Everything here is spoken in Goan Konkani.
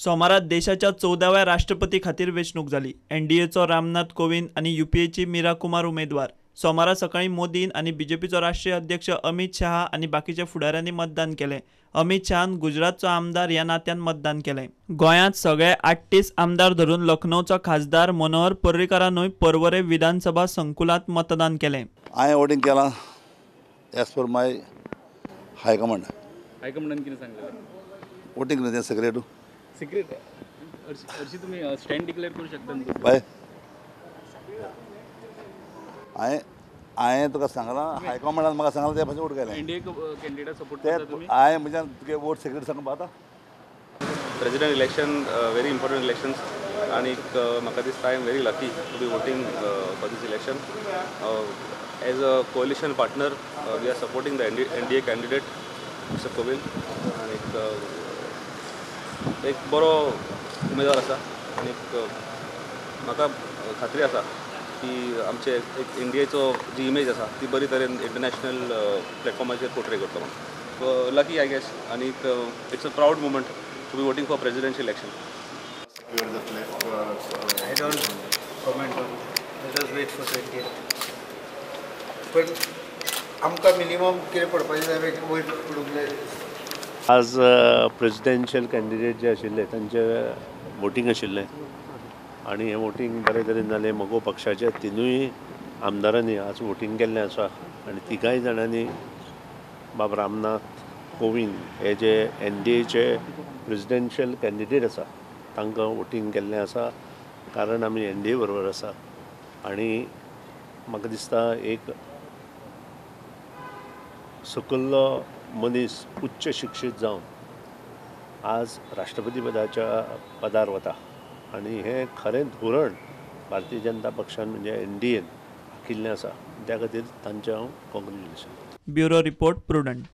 सोमारा देशाच्या 14व्या राष्ट्रपती खातीर वेंचणूक जाली. एनडीएचो रामनाथ कोविंद आनी युपीएची मीरा कुमार उमेदवार. सोमारा सकाळीं मोदीन आनी बीजेपीचो राष्ट्रीय अध्यक्ष अमित शहा आनी बाकीच्या फुडाऱ्यांनी मतदान केलें. अमित शहान गुजरातचो आमदार ह्या नात्यान मतदान केलें. गोंयांत सगळे 38 आमदार धरून लखनौचो खासदार मनोहर पर्रीकारानूय पर्वरे विधानसभा संकुलांत मतदान केलें. हांवें वोटींग केलां as per my high command. हायकमांडान कितें सांगलें? वोटींग न्हू तें सिक्रेट. सिक्रेट हरशीं तुमी स्टँड डिक्लेअर करूं शकता न्हू? बाय हांवें तुका सांगलां, हायकमांडान म्हाका सांगलां ते भाशेन वोट केलें. एनडीए कॅन्डिडेट सपोर्ट करता तुमी? हांवें म्हज्यान तुगे वोट सिक्रेट सांगूंक पावता. President election very important elections आनीक म्हाका दिसता I am very lucky to be voting for this election. As a coalition partner we are supporting the NDA candidate mister Kovind आनीक एक बरो उमेदवार आसा आनीक म्हाका खात्री आसा की आमचे एक एनडीएचो जी इमेज आसा ती बरी तरेन इंटरनॅशनल प्लॅटफॉर्माचेर पोर्ट्रे करतलो म्हणून. लकी I guess आनीक it's a proud moment to be voting for presidential election. I don't comment on. Let us wait for 20th. पण आमकां मिनिमम कितें पडपाचें जाय वयर पडूंक जाय. आज प्रेजिडेन्शियल कॅन्डिडेट जे आशिल्ले तांचे वोटींग आशिल्लें आनी हें वोटींग बरे तरेन जालें. मगो पक्षाचे तिनूय आमदारांनी आज वोटींग केल्लें आसा आनी तिगांय जाणांनी बाब रामनाथ कोविंद हे जे एनडीएचे प्रेजिडेन्शियल कॅन्डिडेट आसा तांकां वोटींग केल्लें आसा, कारण आमी एनडीए बरोबर आसा आनी म्हाका दिसता एक सकल्लो मनीस उच्च शिक्षीत जावन आज राष्ट्रपती पदाच्या पदार वता आनी हें खरें धोरण भारतीय जनता पक्षान म्हणजे एनडीएन आखिल्लें आसा. त्या खातीर तांचें हांव कॉंग्रेच्युलेशन. Bureau report, Prudent.